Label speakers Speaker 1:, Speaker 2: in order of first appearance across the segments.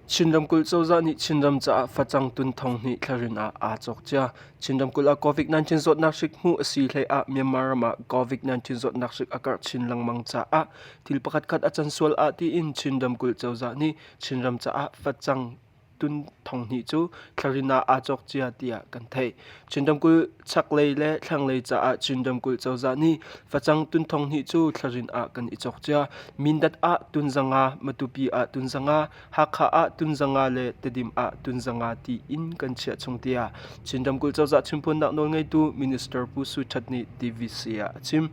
Speaker 1: Chin ramkulh cozah nih Chinram caah facang tun thong hnih thlarin ah aa cawk cia. Chin ramkulh ah COVID-19 zawtnak hrik hmuh a si hlei ah Myanmar ram ah COVID-19 zawtnak hrik a karh chin lengmang caah thil pakhatkhat a can sual ah tiin Chin ramkulh cozah nih Chinram caah facang tun thong hnih cu thlarin ah aa cawk cia tiah kan theih. Chin ramkulh chaklei le thlanglei caah Chin ramkulh cozah nih facang tun thong hnih cu thlarin ah kan i cawk cia. Mindat ah tun zanga, Matupi ah tun zanga, Hakha ah tun zanga le Tedim ah tun zanga tiin kan chiah chung tiah Chin ramkulh cozah chimphuannak nawlngeitu Minister Pu Su That nih TVC ah a chim.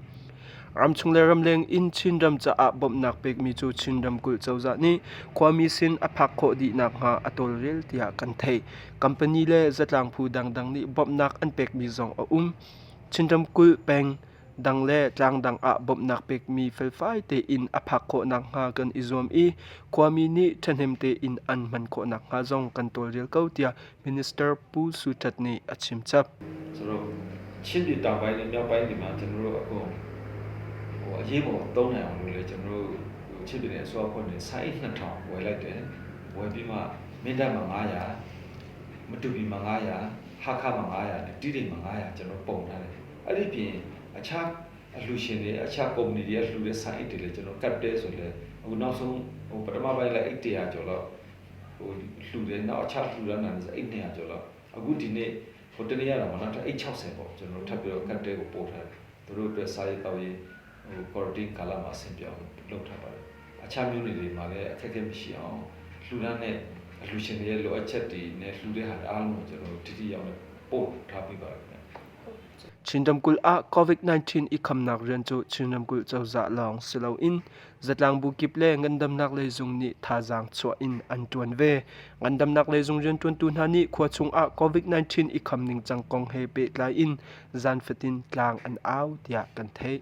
Speaker 1: Ramchung le ramleng in Chinram caah bawmhnak pekmi cu Chin ramkulh cozah nih khuami sin a phak khawh dih nakhnga a tawlrel tiah kan theih. Company le zatlang phu dangdang nih bawmhnak an pekmi zong a um. Chin ramkulh peng dang le tlang dang ah bawmhnak pekmi felfai tein a phak khawh nakhnga kan i zuam i khuami nih ṭhahnem tein an hman khawh nakhnga zong kan tawlrel ko tiah Minister Pu Su That nih a chim chap.
Speaker 2: ဆိုတော့ချင်းပြည်တောင်ပိုင်းနဲ့မြောက်ပိုင်းဒီမှာကျွန်တော်တို့အကုန်ဟိုအရေးပေါ်သုံးနိုင်အောင်လို့လေကျွန်တော်တို့ချင်းပြည်နယ်အစိုးရဖွဲ့နေစိုင်း2000ဝယ်လိုက်တယ်ဝယ်ပြီးမှမင်းတပ်မှာ900မတူပီမှာ900ဟာခါမှာ900နဲ့တိတိမှာ900ကျွန်တော်ပုံထားတယ်အဲ့ဒီပြင်အခြားအလှူရှင်တွေအခြားကုမ္ပဏီတွေကလှူတဲ့ဆိုင်အိတ်တွေလည်းကျွန်တော်ကတ်တဲဆိုလဲအခုနောက်ဆုံးဟိုပထမပိုင်းလည်းအိတ်100ကျော်တော့ဟိုလှူတယ်နောက်အခြားလှူရတာလည်းအိတ်200ကျော်တော့အခုဒီနေ့ဟိုတနေ့ရတာမနော်အိတ်60ပေါ့ကျွန်တော်ထပ်ပြီးတော့ကတ်တဲကိုပို့ထားတယ်သူတို့အတွက်စားရေးတောက်ရေးဟို quarantine ကာလမှာအဆင်ပြေအောင်လုပ်ထားပါတယ်အခြားမျိုးတွေတွေမှာလည်းအခက်အခဲမရှိအောင်လှူဒန်းတဲ့အလှူရှင်တွေရဲ့လိုအပ်ချက်တွေနဲ့လှူတဲ့ဟာအားလုံးကိုကျွန်တော်တို့တိတိယောင်နဲ့ပို့ထားပြီးပါတယ်ခင်ဗျ
Speaker 1: Chin ramkulh ah COVID-19 i khamnak rian cu Chin ramkulh cozah lawng si loin zatlang bu kip le ngandamnak lei zung nih thazaang chuah in an ṭuan ve. Ngandamnak lei zung rianṭuantu hna nih khua chung ah COVID-19 i kham ningcang kong he pehtlai in zan fatin tlang an au tiah kan theih.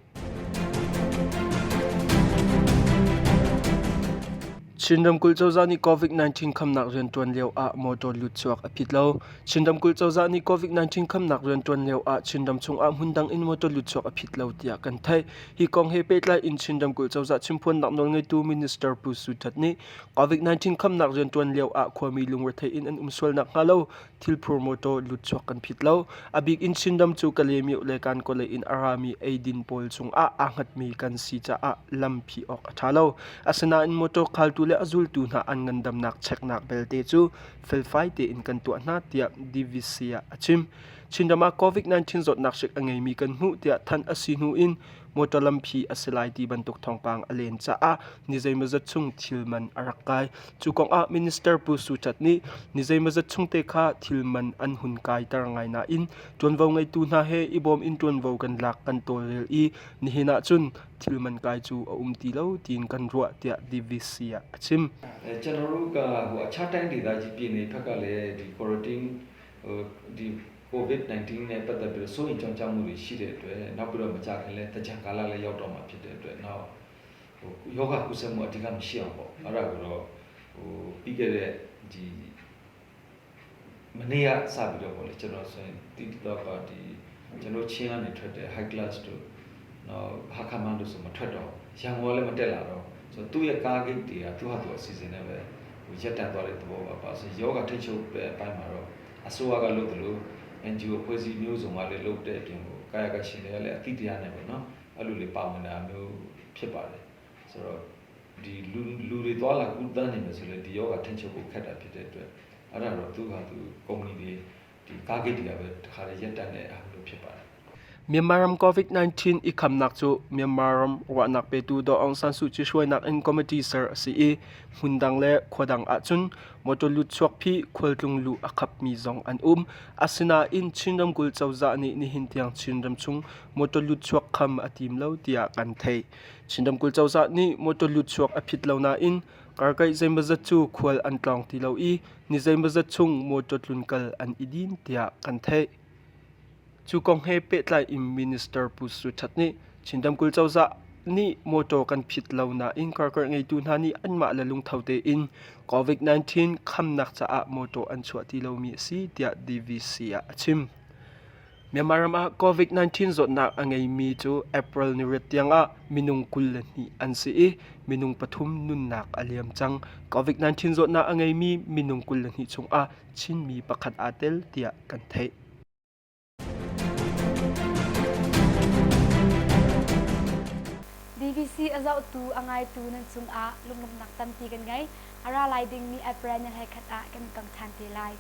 Speaker 1: Chin ramkulh cozah nih COVID-19 khamnak rianṭuan lio ah motor lutchuak a phit lo. Chin ramkulh cozah nih COVID-19 khamnak rianṭuan lio ah Chinram chung ah hmundang in motor lutchuak a phit lo tiah kan theih. Hi kong he pehtlai in Chin ramkulh cozah chimphuannak nawlngeitu Minister Pu Su That nih COVID-19 khamnak rianṭuan lio ah khuami lungrethei in an um sual nakhnga lo thilphur motor lutchuak kan phit lo. A bik in Chinram cu Kalaymyo le Kankaw in a rami eidin pawl cungah aa hngatmi kan si caah lam phih awk a ṭha lo. Asinain motor khaltu le a zultu hna an ngandamnak cheknak belte cu felfai tein kan tuah hna tiah DVC ah a chim. Chinram ah COVID-19 zawtnak hrik a ngeimi kan hmuh tiah thanh a si hnu in motor lampi a si lai ti bantuk thawngpang a len caah ni zeimawzat chung thil man a rak kai. Cu kong ah Minister Pu Su Chat nih ni zeimawzat chung te kha thil man an hun kaiter ngai nain ṭuanvo ngeitu hna he i bawm in ṭuanvo kan lak kan tawlrel i nihin ah cun thil man kai cu a um ti lo tiin kan ruah tiah DVC ah a chim.
Speaker 2: ကျွန်တော်တို့ကဟိုအခြားတိုင်းဒေသကြီးပြည်နယ်ဖက်ကလည်းဒီ quarantine ဟိုဒီ COVID-19 နဲ့ပတ်သက်ပြီးတော့စိုးရိမ်ကြောင်းကြမှုတွေရှိတဲ့အတွက်နောက်ပြီးတော့မကြခင်လဲတကြံကာလလည်းရောက်တော့မှာဖြစ်တဲ့အတွက်နောက်ဟိုယောဂကုသမှုအဓိကမရှိအောင်ပေါ့အဲ့ဒါကိုတော့ဟိုပြီးခဲ့တဲ့ဒီမနေ့ကစပြီးတော့ပေါ့လေကျွန်တော်ဆိုရင်တိတိတော့ကဒီကျွန်တော်ချင်းကနေထွက်တဲ့ high class တို့နော်ဟာခမန်တို့ဆိုမထွက်တော့ရန်ကုန်ကလည်းမတက်လာတော့ဆိုတော့သူ့ရဲ့ကားဂိတ်တွေကသူ့ဟာသူအစီအစဉ်နဲ့ပဲဟိုရက်တန်သွားတဲ့သဘောပါပါဆိုယောဂထိတ်ချုပ်တဲ့အပိုင်းမှာတော့အစိုးရကလုပ်တယ်လို့ NGO ဖွဲ့စည်းမျိုးစုံကလည်းလုပ်တဲ့အပြင်ကိုကာယကရှင်တွေကလည်းအတိတရားနဲ့ပေါ့နော်အဲ့လိုလေးပါဝင်တာမျိုးဖြစ်ပါတယ်ဆိုတော့ဒီလူလူတွေသွားလာကူးတန်းနေမယ်ဆိုလေဒီယောဂထိတ်ချုပ်ဖို့ခက်တာဖြစ်တဲ့အတွက်အဲ့ဒါတော့သူ့ဟာသူကုမ္ပဏီတွေဒီကားဂိတ်တွေကပဲတခါလေရက်တန်တဲ့အားမျိုးဖြစ်ပါတယ်
Speaker 1: Myanmar ram COVID-19 i khamnak cu Myanmar ram ruahnak petu Daw Aung San Suu Kyi hruainak in committee ser a si i hmundang le khuadang ahcun motor lutchuak phih khualtlung luh a khapmi zong an um. Asinain Chin ramkulh cozah nih nihin tiang Chinram chung motor lutchuak kham a tim lo tiah kan theih. Chin ramkulh cozah nih motor lutchuak a phit lo nain karkaih zeimawzat cu khual an tlawng ti lo i ni zeimawzat chung motor tlunkal an i din tiah kan theih. Cu kong he pehtlai in Minister Pu Su That nih Chin ramkulh cozah nih motor kan phit lo nain karkarh ngeitu hna nih anmah le lungtho tein COVID-19 khamnak caah motor an chuah ti lomi a si tiah DVC ah a chim. Myanmar ram ah COVID-19 zawtnak a ngeimi cu April niriat tiangah minung 22 an si i minung pathum nunnak a liam cang. COVID-19 zawtnak a ngeimi minung 22 chungah Chinmi pakhat aa tel tiah kan theih.
Speaker 3: DVC a zohtu a ngaitu nan cungah lunglawmhnak tampi kan ngei. A ra lai dingmi April ni 21 ah kan i tong ṭhan te lai.